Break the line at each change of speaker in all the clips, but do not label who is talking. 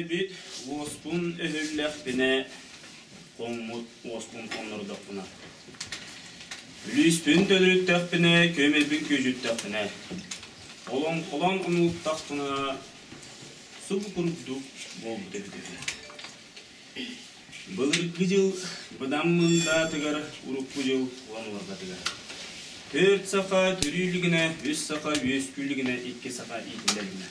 Өһүөбүт уоспун өһүллэхпинэ, хоҥмут уоспун хоҥнордохпуна, Күлүүспүн төлөрүттэхпинэ, күөмэйбин күөдьүттэхпинэ, олоҥхолоон омулуттахпына, субу курдук буолбут эбит үһү. Былыргы дьыл быдан мындаатыгар, урукку дьыл уон уорҕатыгар. Төрт саха төрүү илигинэ, үс саха үөскүү илигинэ, икки саха иитиллэ илигинэ.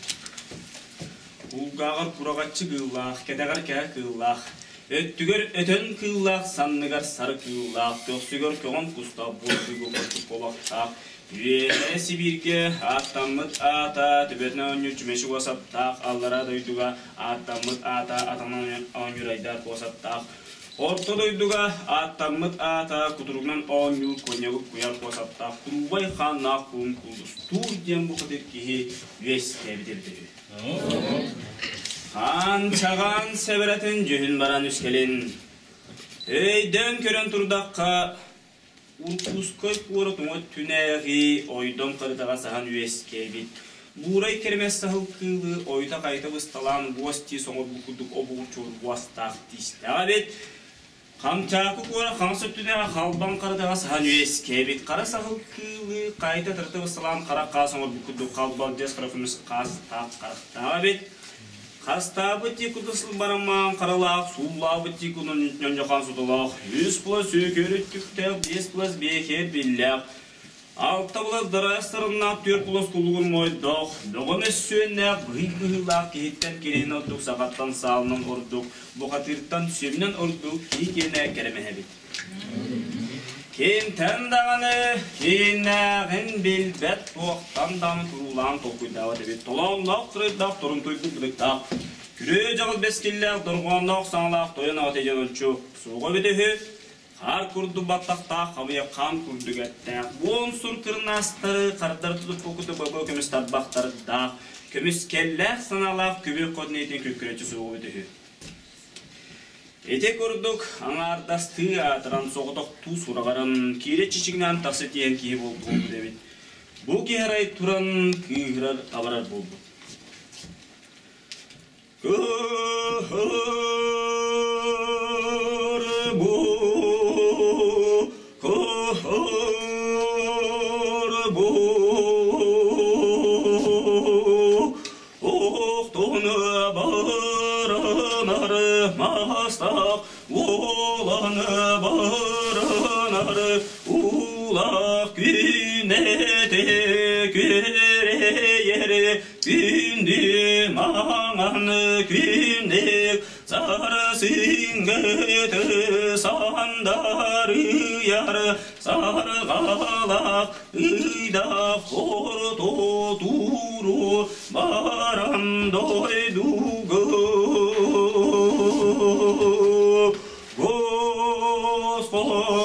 Кулгааҕар кураҕаччы кыыллаах, кэтэҕэр кэһэ кыыллаах, өттүгэр өтөн кыыллаах, санныгар сары кыыллаах, көхсүгэр көҕөн кустаах буордугу курдук куобахтаах, Үөһээ Сибииргэ ааттаммыт аата төбөтүнэн оонньуур чүмэчи уосаптаах, аллараа дойдуга ааттаммыт аата атаҕынан оонньуур айдаар куосаптаах, орто дойдуга ааттаммыт аата кутуругунан оонньуур куонньабыт куйар куосаптаах куруубай хааннаах куун кулустуур диэн бухатыыр киһи үөскээбит эбитэ үһү. Хаан чаҕаан сэбэрэтин дьүһүн баран үскэлин өйдөөн көрөн турдахха Уркуускай куорат уҥа өттүнээҕи ойдом харытаҕа саһан үөскээбит, буурай кэрэмэс саһыл кыылы ойута-хайыта бысталаан буос тиис оҥорбут курдук обугурчуур буостаах тиистээх эбит. Хамчаакы куорат хаҥас өттүнээҕи халбаҥ харытаҕа саһан үөскээбит, хара саһыл кыылы хайыта тырыта бысталаан хара хаас оҥорбут курдук халбалдьас хара көмүс хаастаах харахтаах эбит. Хастаабыт тикуду сылбарамаан харалаах, сууллаабыт тикуну ньонньохон сутулаах, үс плюс үкөр өттүктээх, биэс плюс биэхэр биллээх, алта плюс дараас сарыннаах, түөрт плюс кулугун моойдоох, бөҕө мөссүөннээх, быһый быһыылаах киһиттэн кириһин ордук сахаттан саалынан ордук, бухатыыртан сүөмүнэн ордук киһи киэнэ кэрэмэһэбит. Кимтэн даҕаны кииннээҕин билбэт, туохтан даҕаны туруулаан толкуйдаабат эбит. Толоонноох сырайдаах, торумтуйбут бытыктаах, күрүө дьаҕыл бэскиллээх, дорҕоонноох саҥалаах тойон аҕата диэн ончу суоҕа эбитэ үһү. Хаар курдук баттахтаах, хабыйа хаан курдук эттээх, буон сур кырнаастары хардары тутуппут курдук бобо көмүс тарбахтардаах, көмүскэллээх санаалаах күбү хотун иитин күккүрэччи суоҕа эбитэ үһү. Ити курдук аҥаардастыы аатыран соҕотохтуу сураҕыран киирэ чичигинээн тахса тиийэн киһи буолбут эбит. Бу киһи арай туран кыыһырар абарар буолбут. Кыһыр бу, кыһыр бу, Охтон баранар мастах, уолан баранар улах күнэте күрэйэр күндү маҥан күннүк сарсыҥҥыты сандарыйар сарҕалах ыйдах ортотуру баран дойдуга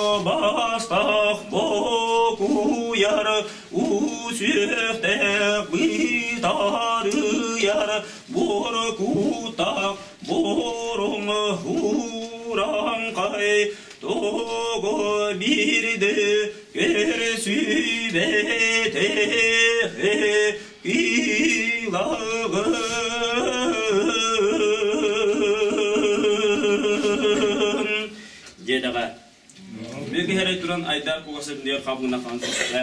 Госпобастах бокуяр усүөхтээх бытарыйар боркутах боруҥ ураҥхай Того бирде көрсүбэтэх ылагын диэтэҕэ. Бүкүһэрэ туран айдаар кугасырдыйар хабына хан түстэ.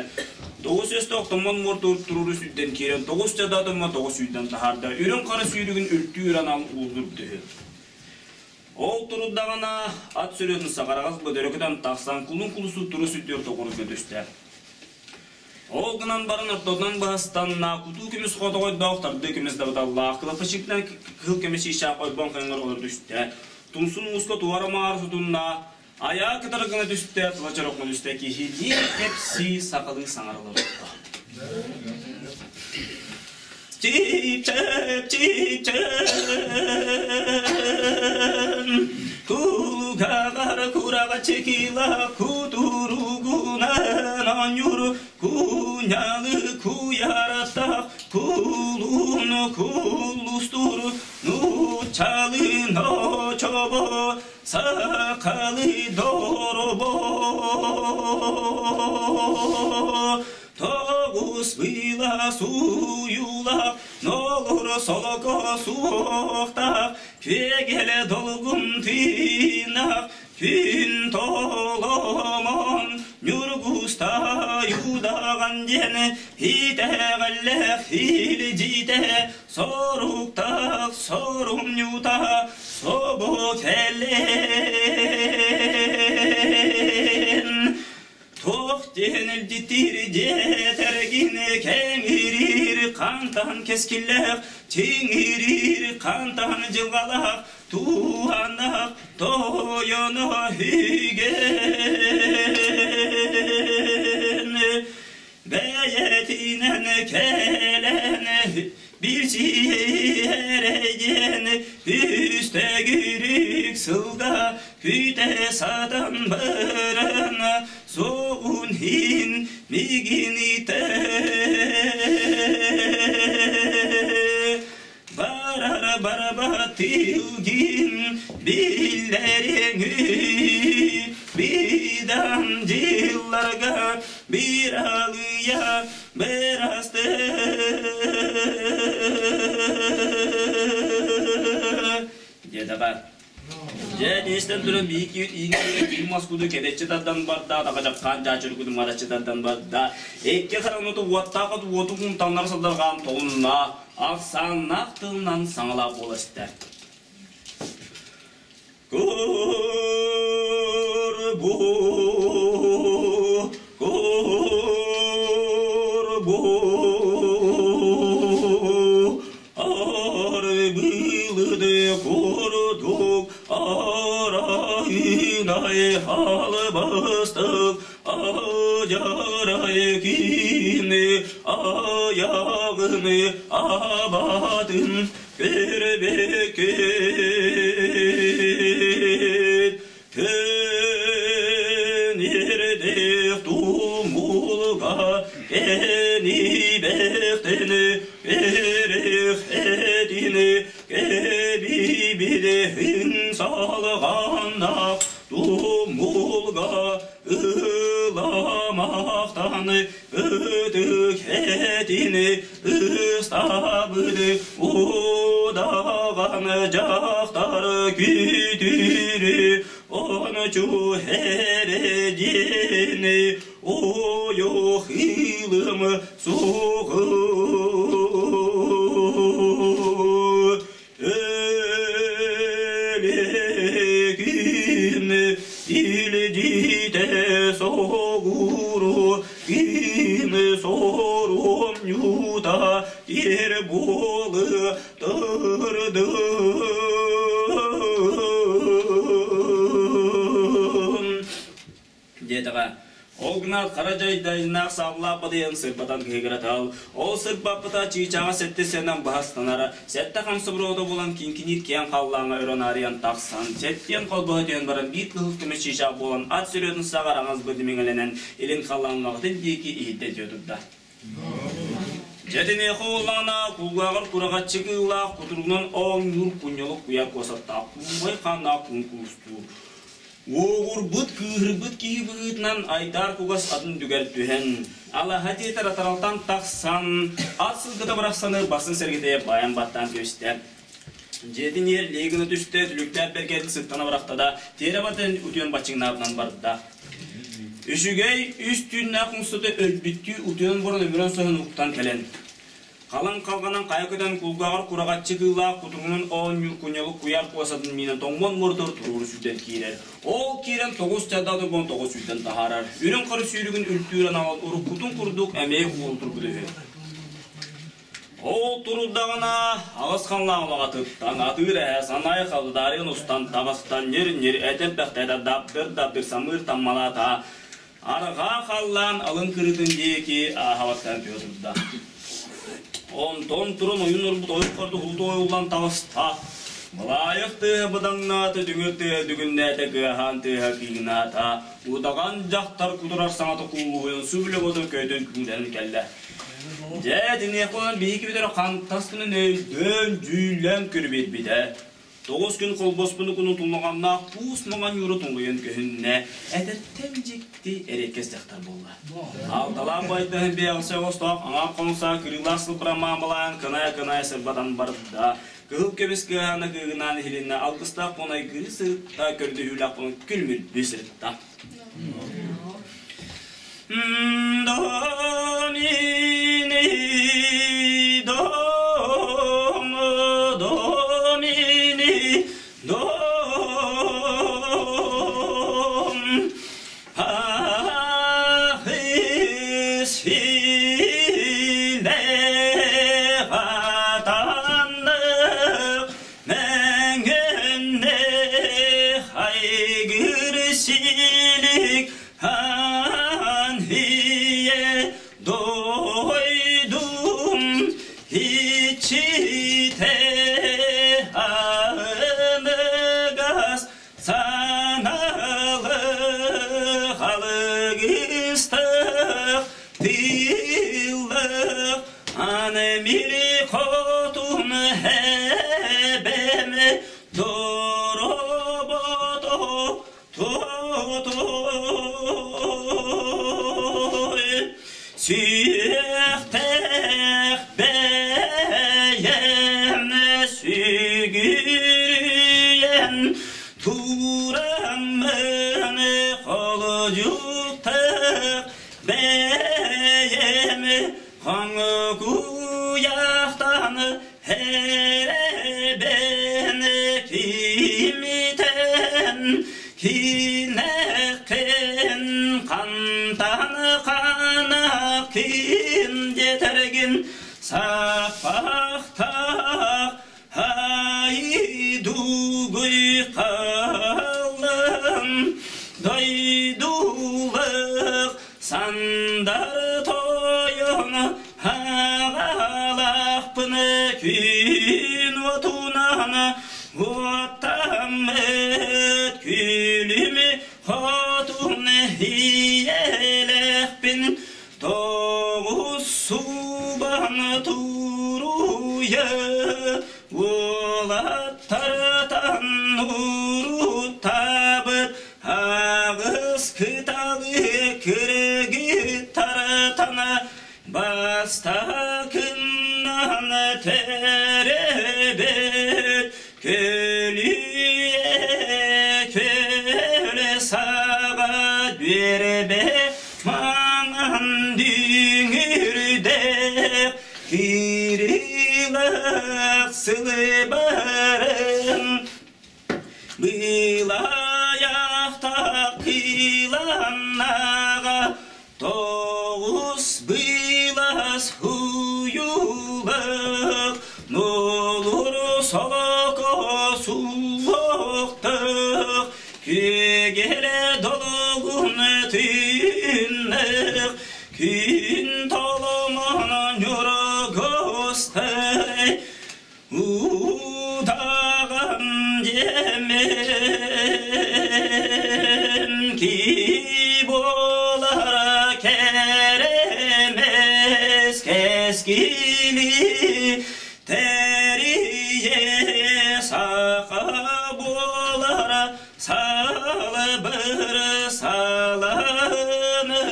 Тоҕус өстөөх томмон муортуур туруору сүүрдэн киирэн тоҕус дьадаатымма тоҕус сүүрдэн таһаарда. Үрүҥ хара сүүрүгүн үлтүү ыранан ууллурду. Ол турдаҕына ат сүрүн саҕараҕас бөдөрөкүтэн тахсан кулун кулусу туру сүрдүөр тоҕуруга түстэ. Ол гынан баран ортотунан быһастанна кутуу көмүс хотоҕойдоох тардыы көмүс дабыталлаах кылапачыктан кыһыл көмүс чыычаах ойбон хаҥар олор түстэ. Тумсун мууска туора маар сутунна, айаа кытары гына түстэ, тыла чороххо түстэ киһилии кэпсии сахалыы саҥарылар отто. Чип-чэп, чип-чэп, кулугаҕар кураҕа чекила кутуругунан оонньуур куньалы куйараттах кулун кулустуур нууччалы ночобо сакалы доробо Тоҕус быыла сууйуулаах, нолур солоко суохтаах, Күөгеле долгун тыынах күн толомон Ньургустайудаган диэн итэҕэллээх илдьитэ соруктаах сорумньута собо кэлэн Туох диэн илдьиттиир диэтэргин кэҥириир хантан кэскиллээх, чиҥириир хантан дьылҕалаах, туһанах тойоно үгэн. Бэйэтинэн кэлэн биир сиэрэйдиэн үстэгирик сылга күүтэ сатан баран суоҕун иһин миигин итэ барар барбатылгин биллэриҥи бидан дьылларга бир алыя бырасты диэтэҕэ Дьэ, истэн туран биһиги иҥиҥэ ким мас куду кэдэччи тардан барда, такачапкаан дьаачыргуду мараччы тардан барда. Икки хараҥнаты уоттаах от уоту кумтаннар сылдарҕаан тоҕунна, ахсааннаах тылынан саҥалаах буола истэ. Курбу, курбу, Аргылыды курдук арайынай албастык ажарай кини аяғыны абатын көрбекет Көнердек тумулга кенибехтени эрехетини кебибилехин салганнак тумулга ыламактан ытык этини ыстабыды удаган жактар күтүрү ончу эредини ойох илым сугу Элекин илдите согуру ким сорумнюта ер болы тырдым. Диэтэҕэ Ол гынаат хара дьайдайнаах сааллааппатыйан сырбатан кыһыгыратал, ол сырбаппыта чыычааҕа сэттэ сэнэн баһастанара, сэттэ хамса буруота буолан киҥкиниир киэҥ халлааҥҥа өрө наарыйан тахсан, сэттиэн холбоһо түһэн баран биир кыһыл көмүс чыычаах буолан ат сүрүөтүн саҕа араҥас быдымиҥэлэнэн илин халлааннаҕытын диэки иһирдэ түө турда. Дьэ итиниэхэ уоллаҕына кулгааҕар кураҕаччы кыыллаах кутуругунан оонньуур кунньулук куйаар куосаттаах куумай хааннаах куун куустуур. Уоҕурбут, кыыһырбыт киһи быһыытынан айдаар кугас атын дүгэр түһэн, алаһа диэтэр атаралтан тахсан, ат сылгыта барахсаны басын сэргитэ байан баттаан түстэ. Дьиэтин иһэр лиги гына түстэ, түлүктээх бэргэтин сыттана бырахта да, тиэрэ батын утуйан баччыҥнаабытынан барда. Үчүгэй үс түүннээх умсута өлбүттүү утуйан баран өмүрэн соһон уктан кэлэн, халыҥ халҕанан хайа көтөн кулгааҕар кураҕаччы кыыллаах кутуругунан оонньуур кунньалык куйаар куосатын миинэн тоҥмон мордор туруору сүүрдэн киирэр. Ол киирэн тоҕус чардаат угун тоҕус сүүрдэн таһаарар. Үрүҥ хары сүүрүгүн үлтүүр анал уруккутун курдук эмиэ уол турбут үһү. Ол турдаҕына аҕыс халлаан улаҕатыттан атыыр эһэ санай халдаарыйан устан таҕыстан ньир-ньир этэрбэхтэтэ дабдыр-дабдыр самыыр таммалаата арҕаа халлаан алын кырыытын диэки ааһабаттан түһэ турда. Онтон туран ойун урбут ойук хорду уһулту ойуллан таҕыста. Малаайах тыаһа быдаҥнаата, дүҥүр тыаһа дүгүннээтэ, кыаһаан тыаһа кыыгынаата. Удаҕан дьахтар кутурар саҥата кууллуһуйан субүлэ бодо көтөн күҥнэнэн кэллэ. Дьэ, итиниэхэ онон биһиги бүтэр хантас гынан өйдөөн, дьүүллээн көрүбүрбүтэ. Тоҕус күн холбоспуну куну туллаҕаннаах пуус маҥан ньуура туҥуйан көһүннэ, эдэртэн дьикти эриэккэс дьахтар буолла. Алталаах байдаһын бэйэҕсэ остоох аҥаар хомусаа кырыылаах сылбыра маамалаан кынайа-кынайа сырбатан барда. Кыһыл көмүс кыаһаана кыыгынаан иһилиннэ, алгыстаах кунайгырыы сырытта, көрдөһүүлээх кунун күлүмүрдүү сырытта. Домини, дом, домини, дом, Айгыр-силик хан ийэ дойдум иччитэ аныгас саналы халыгыстах тыыллах аны мили хотун эбэм Доробото тутой сүөхтээх бэйэм сүгүрүйэн тураммын холодьуктах бэйэм хаҥкуйахтан Эрэбэн кимитэн кинэххин хантан ханаххин диэтэргин саппахтаах айдугуй халын дойдулық сандар тойон Хаҕалаахпын күн уотунан уоттаммыт күлүм хотун ийэлээхпин тоҕус субан туруйа уолаттартан уруттаабыт аҕыс кыталы кыргыттартан Бастакыннан төрөбүт көлүйэ көлө саҕа дүөрбэ маҥан дүҥүрдээх кирилэх сылыбарын Былайахтах кыыланнаҕа тоҕус былас хуйулах нолур солоко суллуохтах күөгеле долгун түннэх күн толомон ньургустай Удаҕан диэмин ки буолара кэрэмэс кэскили тэрийэ саха буолара салыбыр саланы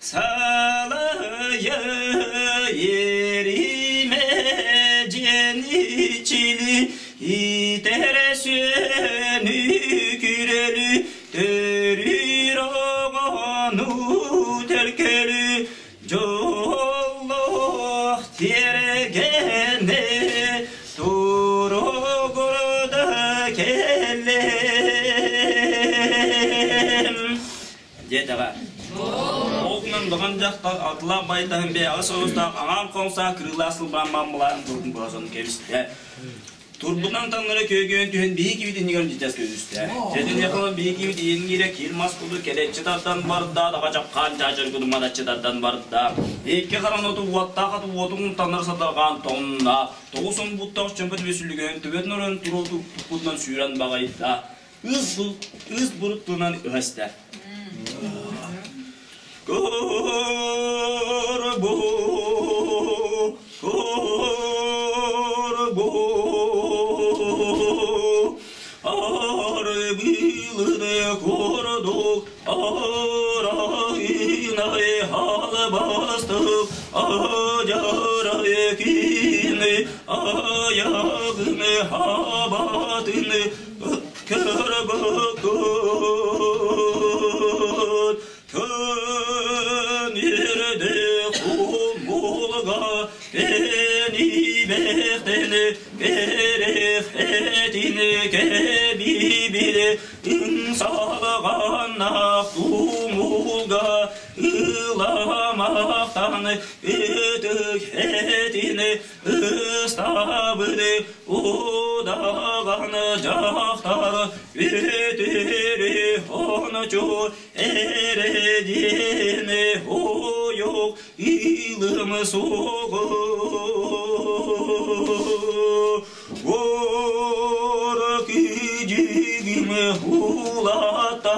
Салайы ериме дьиэничили иитэрэ сүөнү күрөлү төрүүр оҕону төлкөлү дьоллоох тиэргэни туругурда кэллим Диэтэҕэ. Ол гынан Догон дьахтар алтылаах байтаһын бэйэҕэ соҕустаах аҥаар хоҥсаа кырыылаах сылбаан бааммалаан турбун быһасан кэбистэ. Турбутунан таҥнары күөгүөн түһэн биһи кибит иннигэр дьитэс көдүстэ. Дьэтиниэхэ биһи кибит иингиирэ киир мас курдук кэлэччи тардан барда, даҕа чапхаан чаачар кудума даччы тардан барда. Икки харан оту уоттаах аты уотун таҥнары садарҕаан тоҥунна. Тоҕус он буттаах чөмпөт үөсүлүгүн төбөтүн оройун туруоту туппутунан сүүрэн баҕайда. Ыыс бурут тылынан ыһа Корбу, корбу. Ыстык адьарайкины айагыны хабатыны көрбөккүт Төнирде кумулга кенибехтени керехетини кебибири ымсалганнах тумулга ыламахтан ытык ыстабыны удаган дьахтар үтүрү ончу эрэдиэни уйук илым сугу Оркидигим улата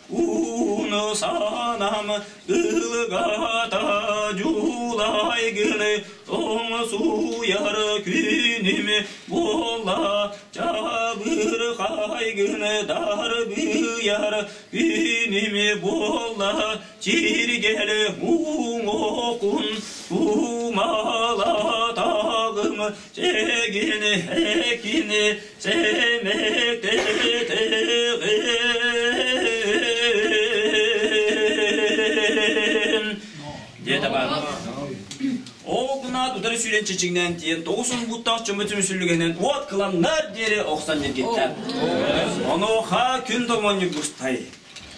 уну санам ылгата жулайгыны тоңсуяр күнүм буола чабырхайгыны дарбыяр күнүм буола чиргел уҥокун тумалатагым чегин экин сэмэктетегин диэтэ баар. Ол гына утары сүүрэн чэчигинэн тиийэн 90 буттаах чөмөтүн сүллүгэнэн уот кыламнар диэри охсон ньиргиттэ. Онуоха күн томонньук бустай.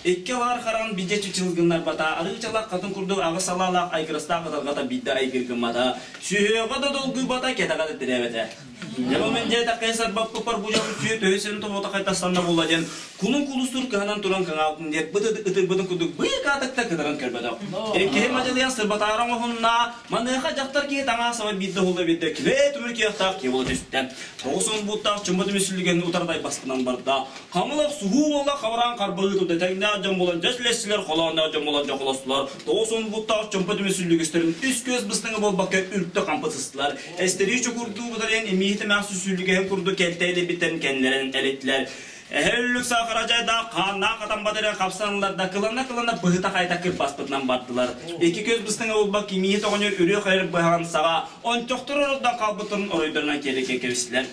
Икки алаар харан бидэ чычылгыннарбата, арыычалаах хатын курдук аҕыс салаалаах айгырастаах ытарҕата биирдэ айгыргыммата, сүһүөҕэ да долгуйбата, кэтэҕэ да тирээбэтэ. Дьэ бу мин дьиэтэххэ сарбаппыппар бу дьон сүө төһө сирин тобуота хайтастанна буолла диэн кулун кулустуур кыһанан туран кыҥаабытын диэт быт ытырбытын курдук быыкаатыкта кытаран көрбөтөх. Иккиһи мадьалыйан сырбатаары оҥоһунна, маныаха дьахтар киһи таҥаа саба биирдэ уһулла биирдэ килээ түмүр киэхтээх киһи буола түстэ. 90 бууттаах чумба түмүсүллүгэн утардай баспынан барда. Хамылах суһуу буолла хабараан харбаһыы турда тэҥнээх дьон буолан дьэс-лэстилэр, холоонноох дьон буолан дьохолостулар. 90 бууттаах чумпа түмүсүллүгүстэрин үс күөс быстыҥа буолбакка үртэ хампы сыстылар. Эстэрии чокурдуу бытарыйан имииһи тэмээх сүсүлүгэһин курдук кэлтэйлэбиттэн кэннэрэн элиттилэр. Эһэ үллүк саахара дьайдаах хааннаах хатамбат эрэ хапсанылар да кылана-кылана быһыта-хайта кырбаспытынан бардылар. Икки көс быстыҥа булбак кимииһи тоҕоньор үрүө хайыр быһаҕын саҕа ончохтор орордон хаалбыттарын оройдорунан киэрэкэ кэбистилэр.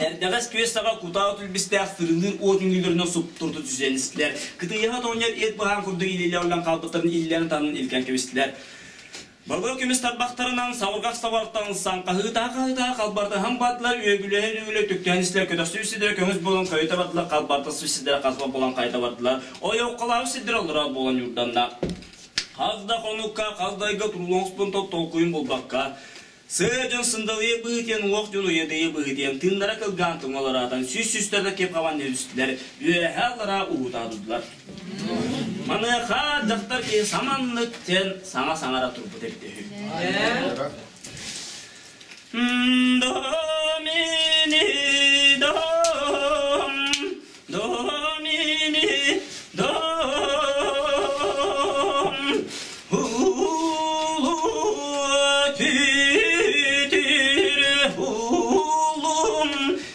Эрдэҕэс күөс саҕа кутаа түлбистээх сырылыыр уот үҥүүлэринэн суптурду түсүөн истилэр. Кытыйаһа тоҕоньор эт быһаан курдук илиилээх үлэн хаалбыттарын иллэрин таһынан илгэн кэбистилэр. Балык көмүс тарбахтарынан сабырҕах сабартан саҥхаһыытаа-хаһыытаа халбартыһан бардылар, үөгүлэһэ-үөгүлэ түктээн истилэр, көтөхсүбүт сирдэрэ көҥүс буолан хойута бардылар, халбартасыбыт сирдэрэ хасба буолан хайта бардылар, ойоҕолообут сирдэрэ олорор буолан юрданна. Хас да хонукка, хас да ыйга турулуоҥспун толкуйун булбакка, сыа дьон сындалыйа быһыытыйан, уох дьон уйадыйа быһыытыйан, тыыннара кылгаан туҥалараатан, сүүс-сүүстэрэ киэп хабан нөрүстүлэр, үөһэ-аллараа уһуутаадылар. Маныаха дьахтар киһи саманнык диэн саҥа саҥара турбут эбит үһү. Домини дом, домини дом, улу түтүр улум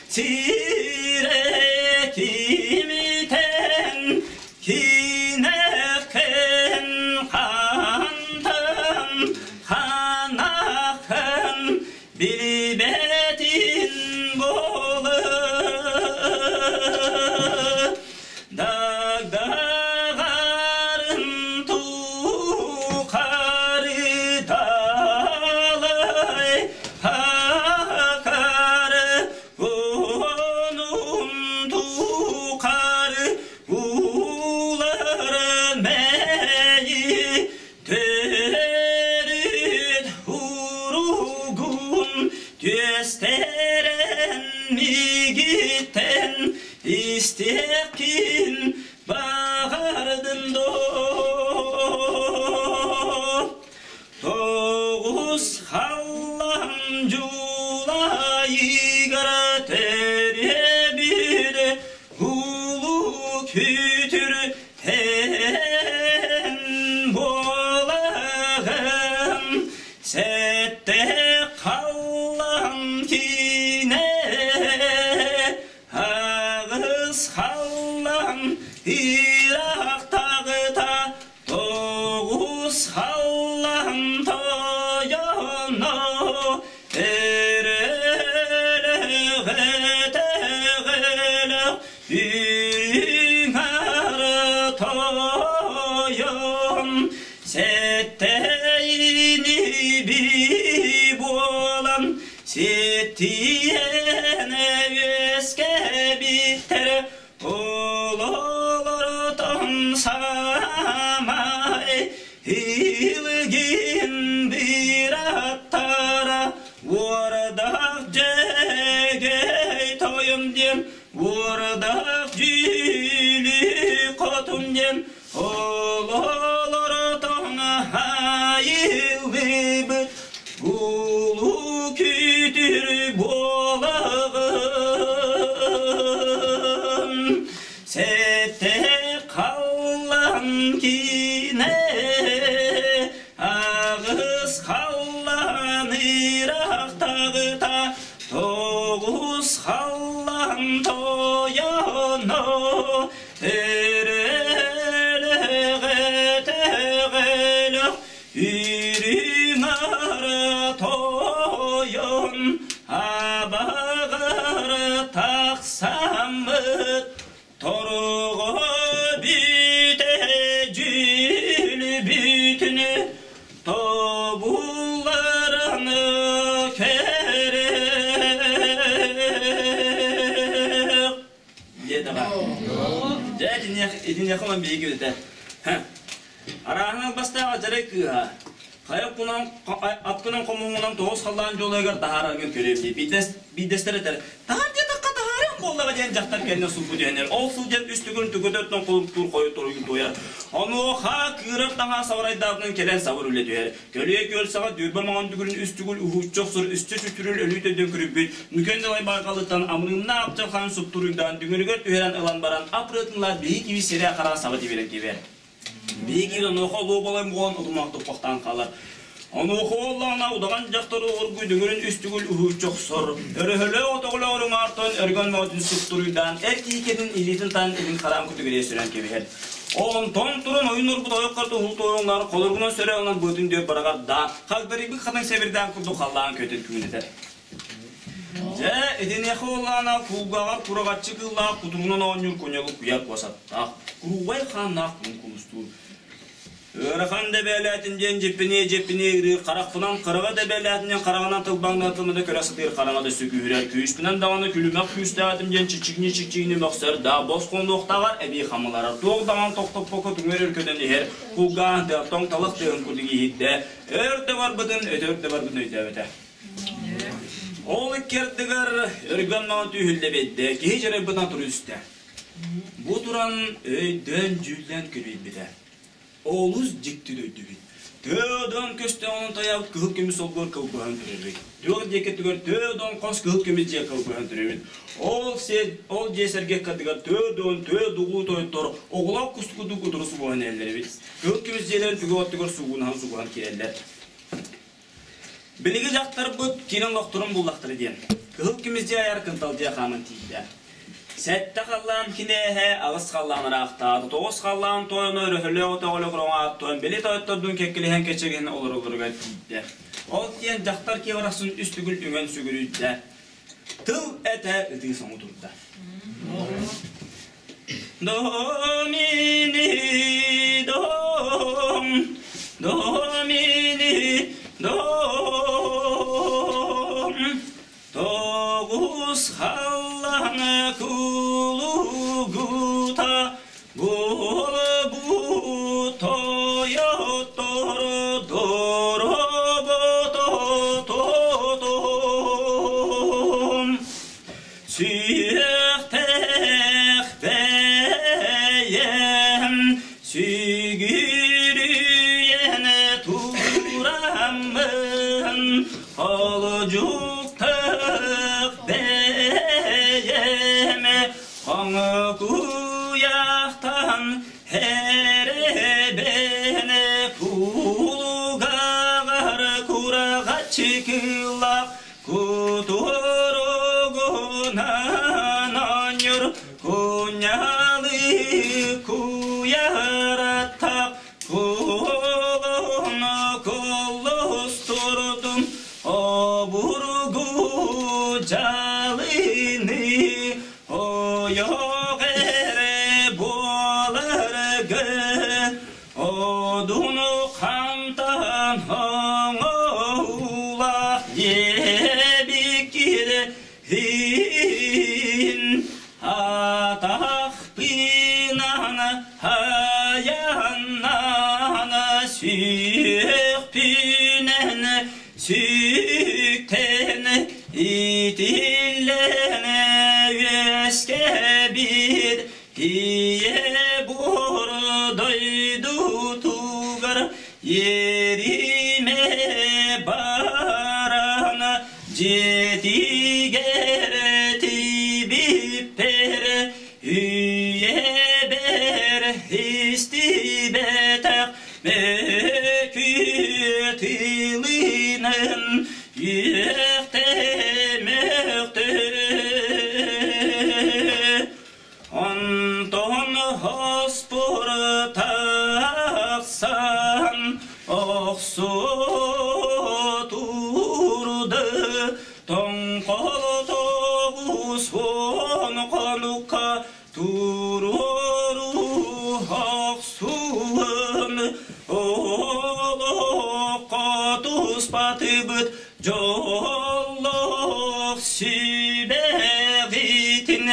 сиретимитен кинэхэн хантан ханахан билбэтин болы дагдаҕарын тухары талай хакары Онум тухары уларын мэйи төрүт уругун түөстэрэн мигиттен истиэхкин баҕардым доо Тоҕус халлан дьулайыгар төрөбүт улуу күтүр эн буолаҕын сэттэ халлан кинэ аҕыс халлан ыраахтаҕыта тоҕус халлан. тойоно эрэлэҕэтэҕэлэх үрүҥ тойон сэттэйини би буолан ситтиэнэ үөскэбиттэр олоротон саамай илгин бираттара уордах дьэгэй тойон диэн уордах дьүүлү хотун диэн олоротон айыллыбыт улуу күтүр буолаҕын Сэтэ халлан киинэ аҕыс халлан ыраахтаҕыта тоҕус халлан тойоно өрөлөҕөтөҕөлөх үрүҥ тойон абаҕар тахсаммыт Торуга бүтэ дьүлү бүтүнү тобуллараны көрөх диэтэҕэ. Дьэ итиниэхэ man биһиги үтэ. Арааһын албастаах дьарай кыыһа. Хайа кунан аткынан хомуҥунан тоҕус халлаан дьолугар таһаараргын көрүөм дии. Биирдэстэр этэр, таһаар диэтэххэ таһаарыам буоллаҕа диэн дьахтар кэннэ сулбу түһэнэр. Ол сылдьан үс түгүн түгөтөттөн холуктуур хойут туойар. Онуоха кыырар таҥаа сабарайдаабынан кэлэн сабыр үлэ түһэр. Көлүө күөл саҕа дүрбэ маҥан дүгүрүн үс түгүл уһууччу охсор үстэ сүтүрүл өлүү төдөн күрүппүт Мүкэн далай баарҕалыттан амырыыннаах апчархан суптуруйдаан дүҥүрүгэр түһэрэн ылан баран апырытынлаат биһи киви сирэ хара саба тибирэн кибэр. Биһиги онуоха олуобалай буолан утумаахтуппахтаан хаалар. Онуоха уоллаҕына удаҕан дьахтар оргуй дүҥүрүн үс түгүл уһууччу охсор. Өрөһөлөөх отоҕолоох уҥаартан өргөн мөҕөтүн суптуруйдаан эр киһи илиитин таан илин хараан күтүгүрэ сүрэн кэбиһэр. Онтон туран ойун урбут ойох карта уһул холоргунан сөрө ылан быатын дүө бараҕар да хагдарыйбыт хатан сэбирдээн курдук халлаан көтөн күҥүнэтэр. Дьэ, итиниэхэ уоллаана кулгааҕар кураҕаччы кыыллаах кутуругунан оонньуур куньалык куйар куосаттаах, куруубай хааннаах күн кулустуур. Ыарахан дэбээлээтин диэн дьиппинии-дьиппинии ырыыр харахпынан хараҕа дэбээлээтинэн хараҕынан тылбаҥныы тылмада көрө сатыыр хараҥа да сүгүһүрэр күүспүнэн даҕаны күлүмэх күүстээҕитим диэн чичигини-чичигини мөхсөр да босхоҥнуохтааҕар эбии хамыларар туох даҕаны тохтоппокко түҥэр өркөнөн иһэр кулгаан тыаттан талах тыаһын курдук иһиттэ өр да барбытын өтөр да барбытын өйдөөбөтө. Ол икки ардыгар өргөн маҥан түүһүллэ биэрдэ, киһи дьарайбытынан туру түстэ. Бу туран өйдөөн-дьүүллээн күлүйбүтэ. Олус дьикти дөйдүбүт. Төөдөн көстөөҕүнэн тайаабыт кыһыл көмүс олбуор кылбаһан турар Түөх диэки түгэр төөдөн хос кыһыл көмүс дьиэ кылбаһан турар Ол сир, ол дьиэ сэргэ кадыгар төөдөн төө дугуу тойоттор оҕолоох кустугудук утуру субуһан иһэллэр эбит. Кыһыл көмүс дьиэлэрин түгэх оттугар суугунаһан субуһан киирэллэр. Билиги дьахтарбыт киин олохторун буллахтара диэн, кыһыл көмүс дьиэ айар кынталдьыйа хааман тиийдэ. Сэттэ халлаан кинээһэ, аҕыс халлаан ыраахтаата, тоҕус халлаан тойоно өрөһөлөөх өтөҕөлөөх роҥааттан били тойоттордуун кэккилэһэн кэчигиһин олороллоругар тиийдэ. Ол тиийэн дьахтар киһи барахсан үс төгүл үҥэн сүгүрүйдэ. Тыл этэ ытыы соҥу турда. Домини дом, домини дом, тоҕус халлаҥа кулугута буолбут тойоттору дороботототом. Сүһүөхтээх бэйэм сүгүрүйэн тураммын холдьуктах бэйэм хоҥокуйахтан эрэбэн кулугаҕар кураҕаччы кыыллаах Кутуругунан оонньуур кунньалы куйараттах кулуну кулустурдум. оҥоһуулаах диэбиккит иһин атахпынан айаннаан сүөхпүнэн сүктэн итиллэн үөскэбит Ийэ буор дойдутугар иэримэ баран дьиэтигэр тиийбиппэр үйэбэр истибэтэх мөкү тылынан үөхтэ мөхтө. Онтон хоспор тахсан охсутурду тоҥхолотоҕус уон хонукка туруору охсуһан олоххо туспатыбыт дьоллоох сүбэҕитин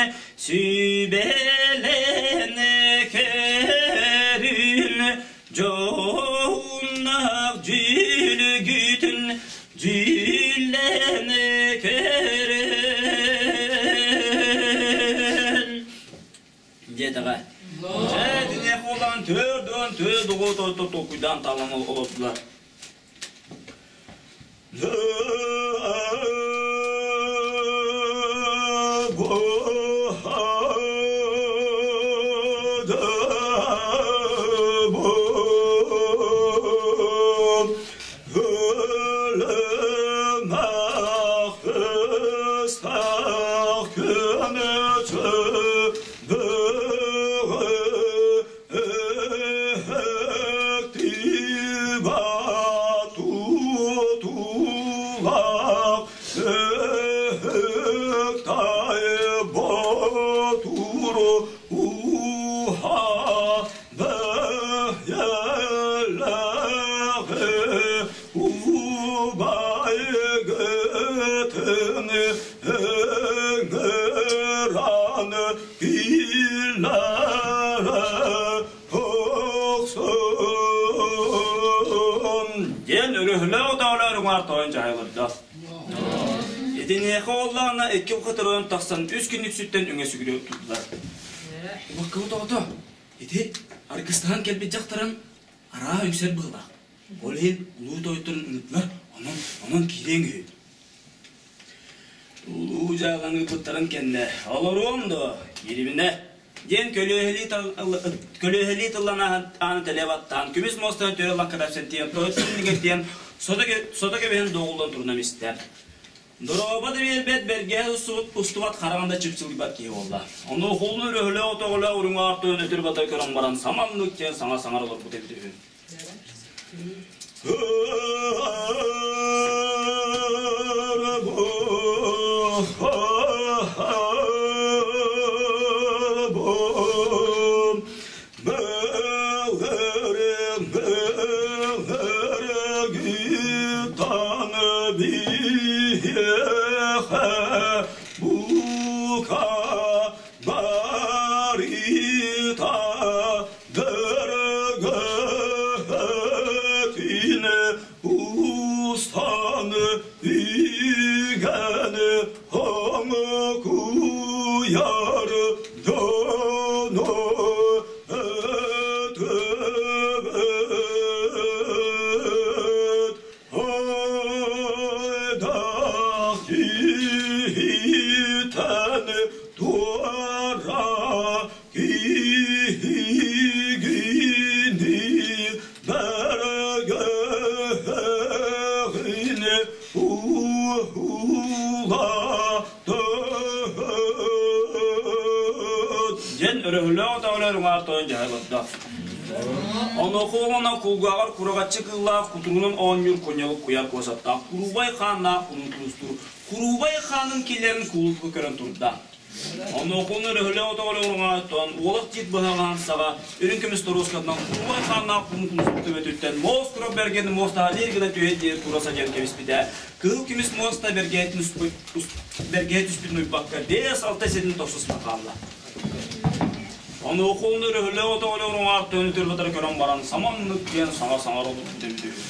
Сүбэлэн көрүн дьоһуннаах дьүлүгүтүн дьүүллэн көрүн диэтэҕэ. Дьэ, итиниэхэ улахан 44 оҕо толкуйдаан таалан олордулар. Диэн өрөһүлээх отоолоор уҥаар тойон дьаһайыларда. Итиниэхэ уоллаҕына икки хатырыан тахсан үс күн үксүттэн үҥэ сүгүрү турдулар. Баккыбыт оҕото, ити аргыстаһан кэлбит дьахтарын араа үҥсэр быһыылаах. Ол иһин улуу тойотторун ыҥырдылар, онон, онон киириэҥ үһү. Улуу дьааланы ыыппыттарын кэннэ, олоруом дуо, киирибинэ, диэн көлүөһэлии тыллан ааны тэлэ баттаан, көмүс муостаны түөрэ лаҥкытарсан тиийэн, тойоттун иннигэр тиийэн, сото кэбиһэн доҕуллан турунан истэ. Дорообо да биэрбэт, бэргэһэ устубат, хараҕын да чыпчылыйбат киһи буолла. Ону холун өрөһөлөөх отоҕолоох үрүҥ аар тойон өтөр-батар көрөн баран, саманнык диэн саҥа саҥара олорбут эбит үһү. Диэн өрөһүлээх отоҕолор уҥаар тойон дьаһай олордо. Онуоха уонна кулгааҕар кураҕаччы кыыллаах кутуругунан оонньуур кунньалык куйаар куосаттаах куруубай хааннаах куруу куруустуур куруубай хаанын киллэрин кулуупка көрөн турда. Онуокуну өрөһөлөөх отоҕолоруҥааттан уолах тиит быһаҕаһын саҕа үрүҥ көмүс торуоскатынан куруубай хааннаах куһун кумусук төбөтүттэн муос курап бэргэн муостаҕа лиир гына түһэ диэри тура садьан кэбиспитэ. Кыһыл көмүс муоста бэргэһэ түспүтүн уйбакка 5-6 сирин тохсусна хаалла. Онуокуну өрөһөлөөх отоҕолоруҥааттан өтөр-батары көрөн баран саманнык диэн саҥа саҥара олорбут эбит үһү.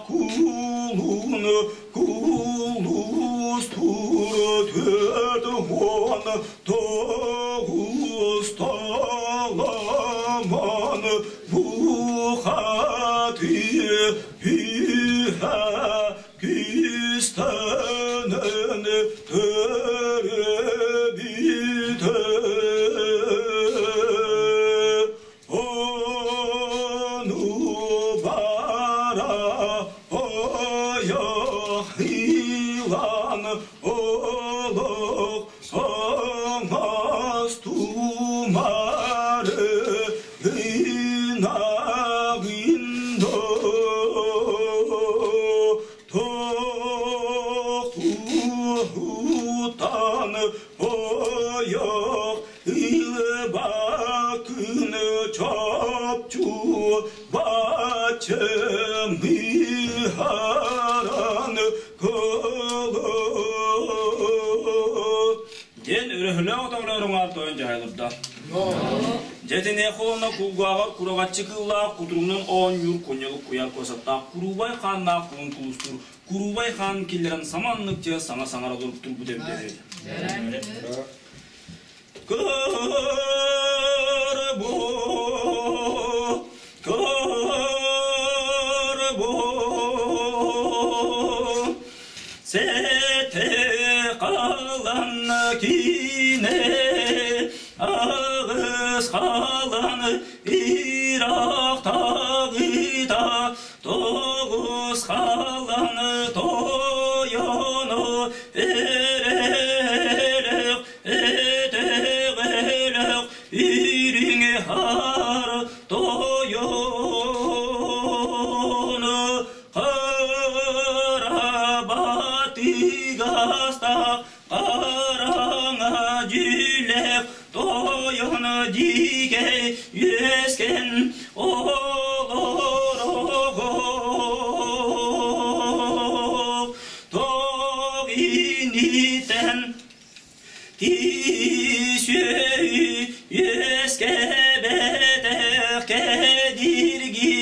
Кулун кулустур 49 таламан бухатыр үһэ күстэнэн төрөбүтэ. Ону бара ойох илан олох саҥас тумары гынагындо тохтуутан ойох ылбакын чопчу бачымыһаран кылы диэн өрөһөлөөх отоҕолоруҥар тойон дьаһайылырда. Дьэтинэ холонно кулгааҕар кураҕаччы кыыллаах кутуругунан оонньуур кунньалык куйаар куосаттаах куруубай хааннаах кулун кулустуур куруубай хаан киллэрэн саманнык дьэ саҥа саҥара олоруп турбут эбитэ үһү. Кырбу, кырбу, сете қалан кине, ағыз қалан ирақтағыта, тоғыз қалан тойону эрелек, этеҕэлэх ириҥ хаар тойону Карабатыгастах хараҥа дьүлэх тойон дьиикэй үөскэн олорого тоҕ инитэн Киисүөйү үөскэбэтэх кэдирги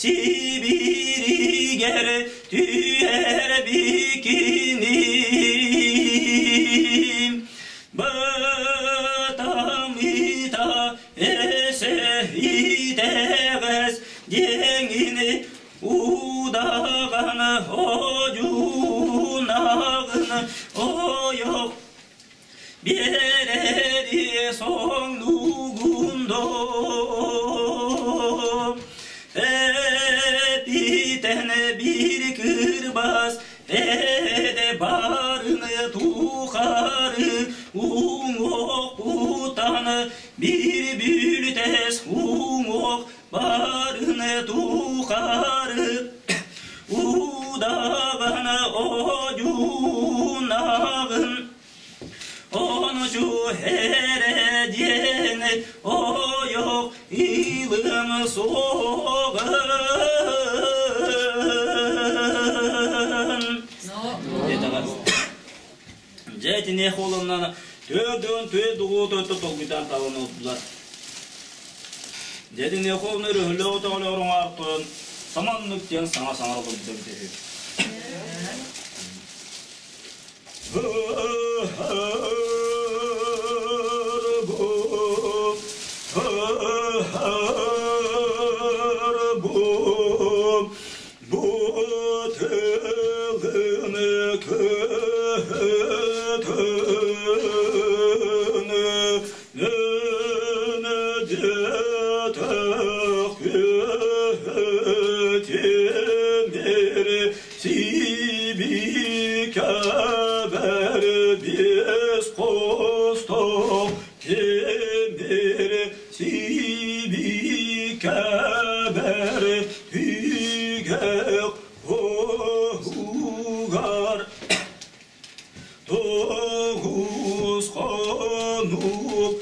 Сибииригэр түһэр бикиним Бытамыта эсэ итэҕэс диэҥин удаҕан одьуунаҕын ойох биэрэри соҥнуугун Эпитэн биир кырбас эдэ барыны тухары уҥуохпутан биир бүлтэс уҥуох барыны тухары удаҕан одьуунаҕын Онучу эрэ диэн ойох илым суоҕын. Дьэ итиниэх уолунан төрдүн түө дугу толгуйдаан талан олдулар. Дьэ итиниэх уолуна өрөһөлөөх отоҕолоруҥар тойон саманнык диэн саҥа саҥа олордо үһү. Сибикәбәр бес қостық темір сибикәбәр түгек оғугар тоғыз қонук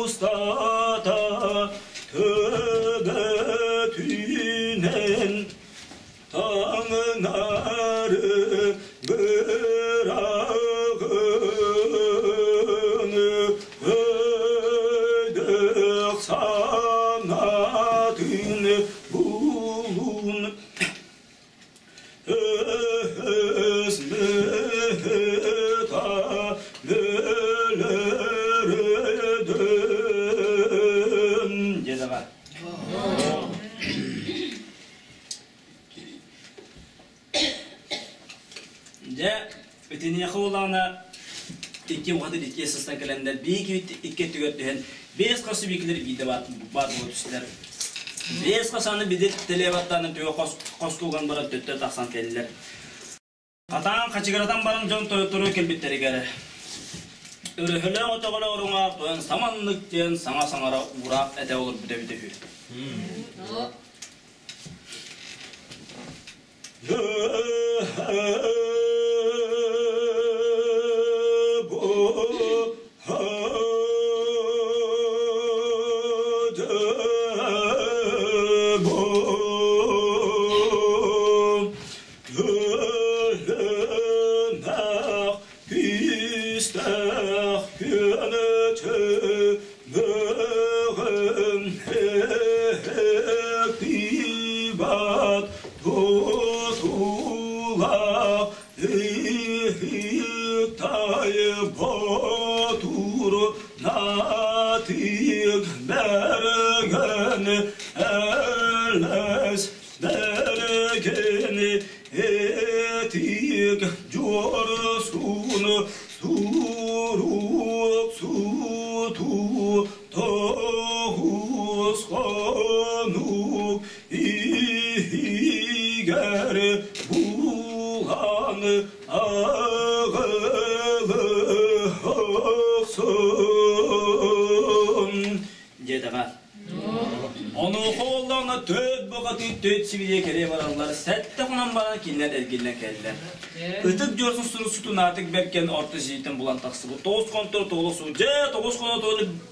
устата төбетінен таңнары бырағын өйдік санатын булун. Дьэ, итиниэхэ улаана икки уһаты икки сыстан кэлэннэр биир икки өттүгэр түһэн биэс хос сибиикилэр биирдэ баар буола түстүлэр. Биэс хос аны бидир телебаттааны түгэ хос хоско уган баран төттө тахсан кэллилэр. Хатаан хачыгыратан баран дьон тойоттору кэлбиттэригэр өрөһөлөөх өтөҕөлө оруҥаар тойон саманнык диэн саҥа саҥара уураах этэ олорбут эбитэ үһү. Күүстээх күөнүтү мөҕөн кыйбат тутулах ыһыктай ботур натык бэргэн элэс бэргэн этик дьуорсун сурук суту тоҕус хонук иһигэр булан аҕылыхсын диэтэҕэ. Онуоха уоллаҕына төрт бухатыыр төрт сибилиэ кэлиэ бараллар, сэттэ хонон баран кинилэр эргиллэн кэллэр. Ытык дьуорсун суруксутун аатык бэркэн орто сириттэн булан тахсыбыт. Тоҕус хонтор тоҕула суу, дьэ, тоҕус хоно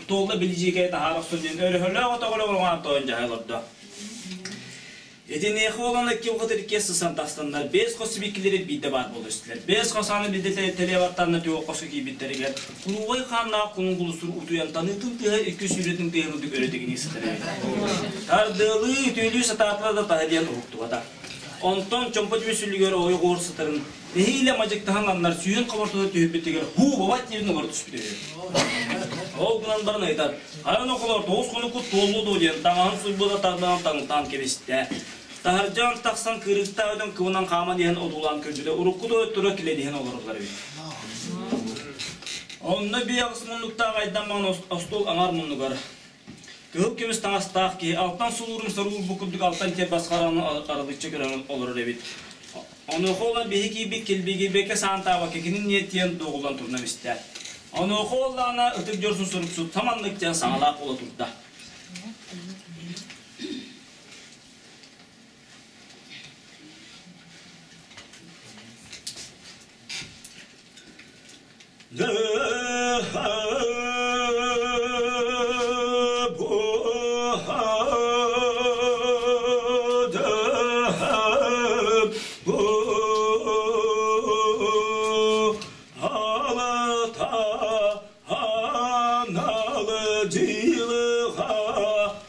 туолла билдьиикэйэ таһаара охсон диэн өрөһөлөөх отоҕоло оҥоон тойон дьаһай олордо. Итиниэхэ уолан икки бухатыр иккиэс сысан тахсаннар, биэс хос сибикилэри биирдэ баар буола түстүлэр. Биэс хос ааны биирдэ тэлиэ баттаанна түө хоско киирбиттэригэр, кулуубай хааннаах кунун кулусур утуйан таныытын тыаһа икки сүүрэтин тыаһын курдук өрө тигинии сытар эбит. Тардыалыы, үтүөлүү сатаатылар да таһа диэн уһуктубата. Онтон чомпо түмүсүлүгэр ойоҕуор сытарын нэһиилэ мадьыктаһан аннар сүүһүн хомортото түһүппүтүгэр һуу бабат диэн олоро түспүт үһү. Ол гынан баран ыйытар, хайан околор тоҕус хонукут туоллу дуо диэн таҥаһын суйбута тардан таҥтаан кэбистэ. Таһырдьан тахсан кыырыктаах өтөн кыбынан хааман иһэн одуулаан көрбүтэ урукку тойотторо килэдиһэн олороллор эбит. Онно биэҕис муннуктаах айдаммаҕын остуол аҥар муннугар Кыһыл көмүс таҥастаах киһи алтан сулуурун соруурбу курдук алтан тиэрбэс хараҕын арылыччы көрөн олорор эбит. Онуоха олор биһи киирбит килбигийбэккэ саантаабакка кинин ниэтиэн дуоҕуллан турунан истэ. Онуоха уоллаана ытык дьорсун суруксут саманнык диэн саҥалаах буола турда.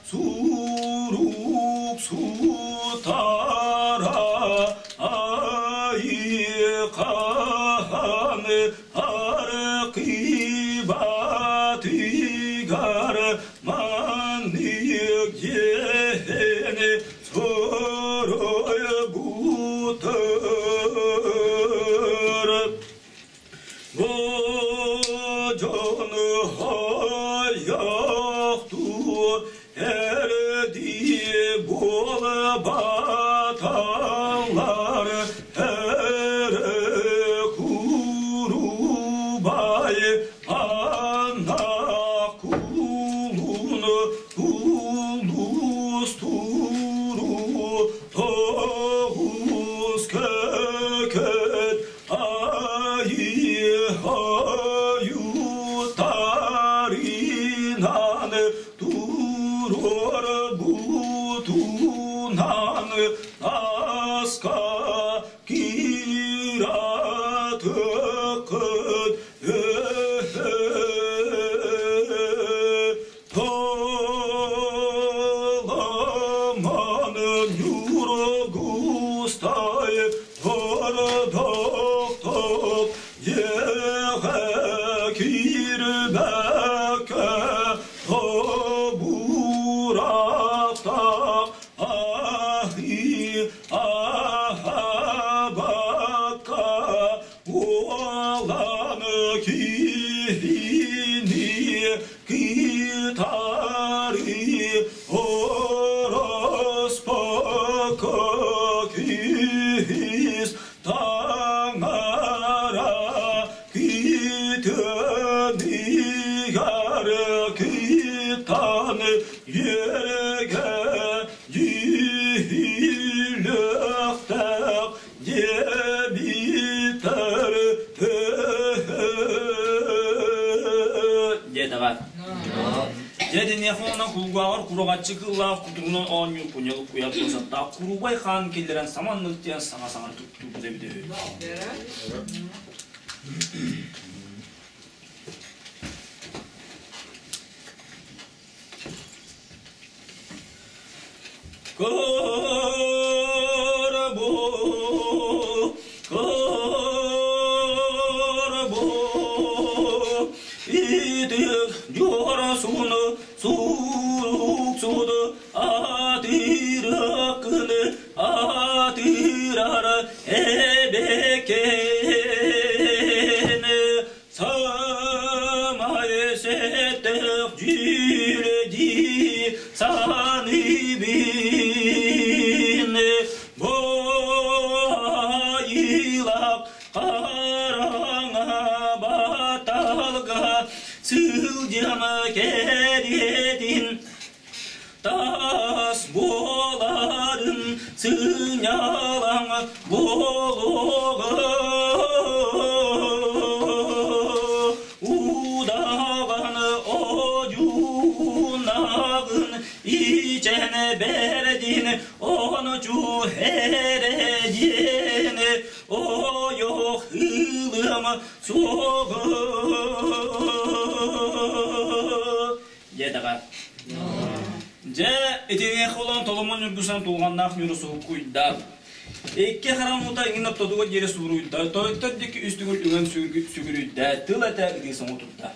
Сурук сутара айыхаан аркыбатыгар маннык диэн суруйбутар. Бу дьон хайахтуу эрдии буолбаталлар эрэ курубай ана кулун кулустуру тоҕус көкөт Айы-айутарынан турор бутунан аска киратыкыт Таламан нюргустай Тордохтоп еҕэ киирбэккэ тобуурахтаах аһыы аһаабакка. итиниэхэ уонна кулгааҕар кураҕаччы кыыллаах кутуругунан оонньуур кунньалык куйаар туосаттаах куруубай хаан киллэрэн саманнык диэн саҥа саҥара туттубут эбитэ үһү. Көрбу, көрбу, итик дьуорасуну сурук-суду атыыракыны атыырар эбэкэни Самай сэтэх дьүүлэдии саныыбын бу айылах хараҥа баталга сылдьан кэриэтин тас буоларын сынньалаҥ буолуоҕа удаҕан одьуунаҕын ичэн бэрдин ончу эрэдиэн ойох ылыам суоҕа Дьэ даҕа. Дьэ, итиниэхэ олон Толомон Ньургусан тулҕаннаах ньуру суһуккуйда. Икки харан уута иҥин ортотугар диэри сууруйда, тойтор диэки үс төгүл үҥэн сүгүрүйдэ, тыл этэ ытыы соҥу турда.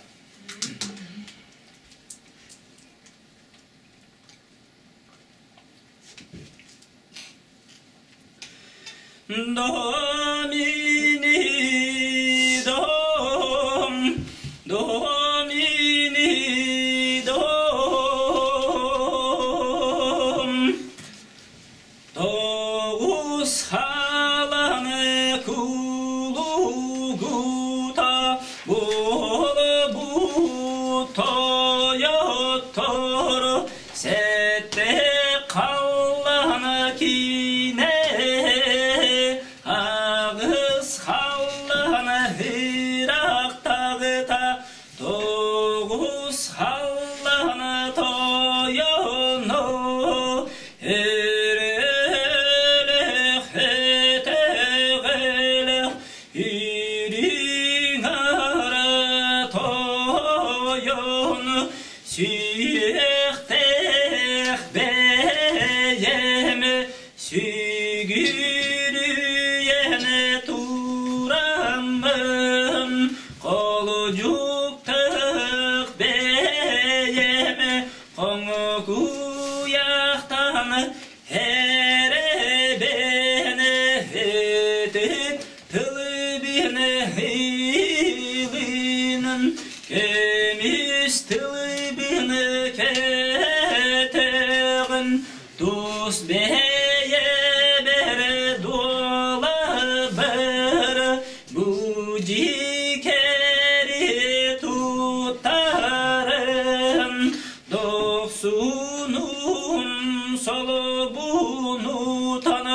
Домини дом, домини дом. Тоҕус халаны кулугута буолбут тойоттор Сэттэ халлаана киинэ, аҕыс халлаана ыраахтааҕыта, тоҕус халлаана тойоно, өрөөлөөх өтөҕөлөөх үрүҥ ара тойон Сүһүөхтээх бэйэм сүгүрүйэн тураммын, холодьуктах бэйэм хоҥокуйахтан эрэбэн ытык тылыбын ылынан көмүс тылыбын көтөҕөн тус бэйэбэр дуолабар бу дьикэри туттарым Дохсунум солобунутан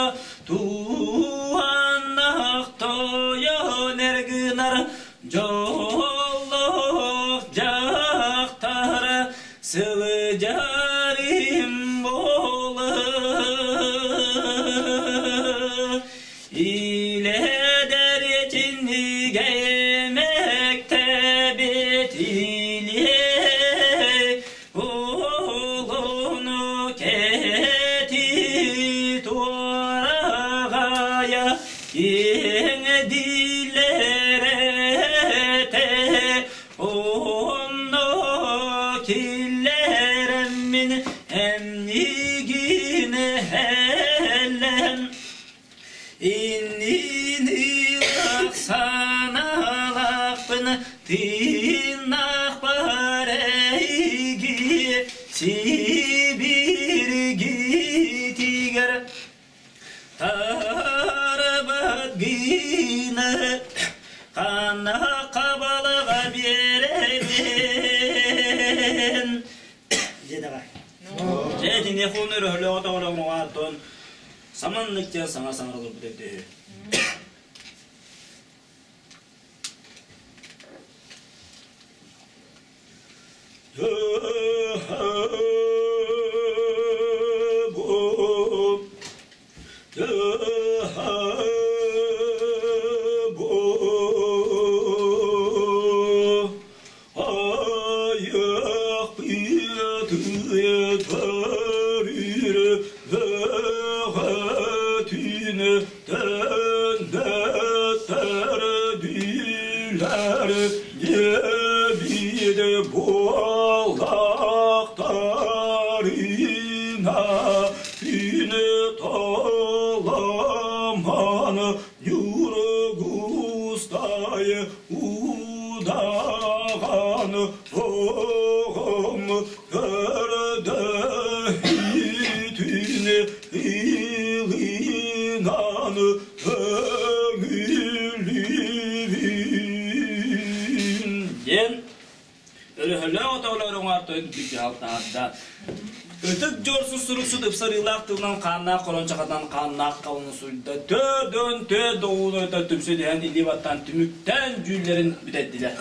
туһаннах тойон эргынар дьоллоох дьахтар сылдьарым буола Илэдэр итиннигэ мэктебит илиэ Улуну кэти туораҕайа киэҥ дилэрэтэ онно киллэрэммин эмнигин эллэм Иннин саналаахпын тыыннаахпар эйиги сибиргитигэр тарбат гына ханна хабалаҕа биэрэбин Дьэ давай. Дьэ итиниэхэ уонна өрөһөлөөх тоҕолоҥоҕоттон Саманнык диэн саҥа саҥарыллыбыт эбитэ үһү. Төннөттөрдүлэр диэбит буоллахтарына, күн таламан Ньургустай удаҕан оҕом көрдөһүүтүн ылынан көҥүлүбүн диэн өрөһөлөөх отоҕолор оҥоортойун бүддьаал таһаарда. Ытык дьуорсун суруксут ыпсарыылаах тылынан хааннаах хорончахатынан хааннаах халыны суйда. Төрдөн төө доҕуунойта түмсэ түһэн илии баттаан түмүктээн дьүүллэрин бүтэрдилэр.